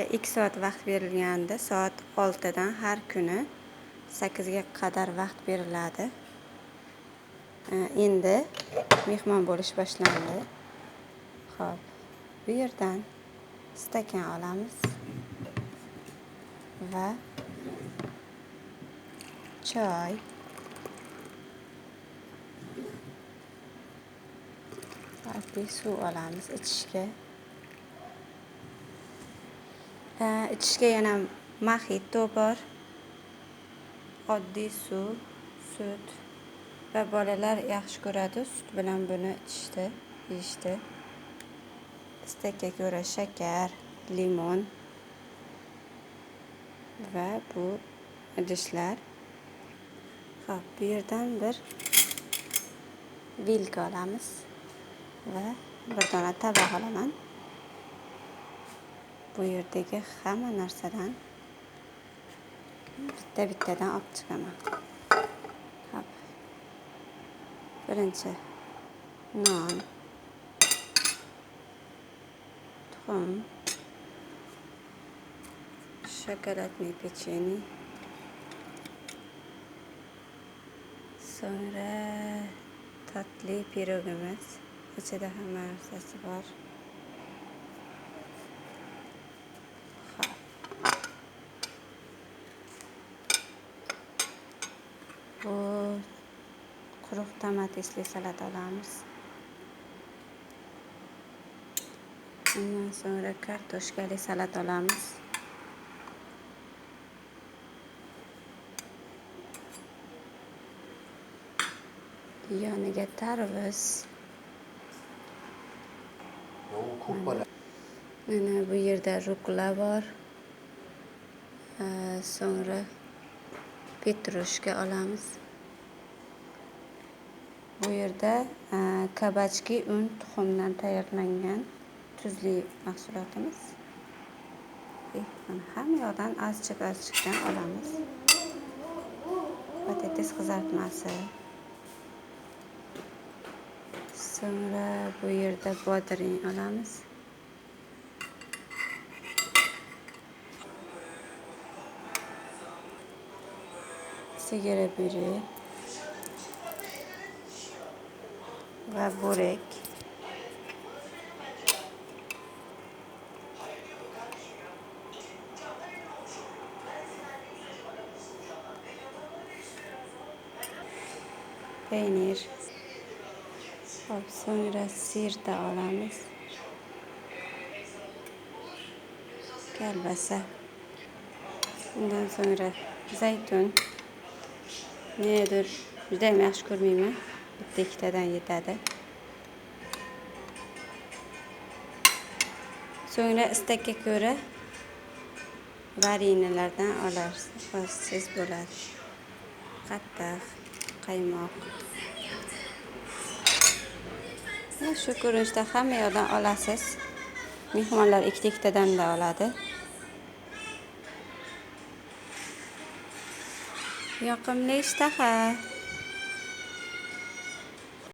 Mehmonga 2 soat vaqt berilganda soat 6 dan har kuni 8 ga qadar vaqt beriladi. Endi mehmon bo'lish boshlandi. Xo'p, bu yerdan stakan olamiz va choy, oddiy suv olamiz ichishga. Ichishga yana mojito bor, oddiy suv, sut va bolalar yaxshi ko'radi sut bilan buni ichishdi, yeyishdi. Istakka ko'ra shakar, limon va bu idishlar. Xo'p, bu yerdan bir vilka olamiz va bir dona tabaq olaman. Bu yerdagi hamma narsadan bitta-bittadan olib chiqaman. Xo'p. Birinchi non, tuxum, shokoladli pechenye, so'ngra tatli pirogimiz, ichida hamma narsasi bor. Bu quruq tomatesli salat olamiz. Undan so'ngra kartoshkali salat olamiz. Yoniga tarvuz. Mana bu yerda rukla bor. So'ngra petrushka olamiz. Bu yerda kabachki un tuxumdan tayyorlangan tuzli mahsulotimiz. Mana hamma yoqdan azchiq-azchiqdan olamiz. Patates qizartmasi. So'ngra bu yerda bodring olamiz. Sigara böreği va börek. Peynir. Hop, so'ngra sirta olamiz. Kolbasa. Undan so'ngra zaytun. Nedir? Juda ham yaxshi ko'rmayman. Bitta ikkitadan yetadi. So'ngra istakka ko'ra varinalardan olasiz bo'ladi. Qattiq, qaymoq. Mana shu ko'rinishda hamma yoqdan olasiz. Mehmonlar ikkita ikkitadan da oladi. Yoqimli ishtaha.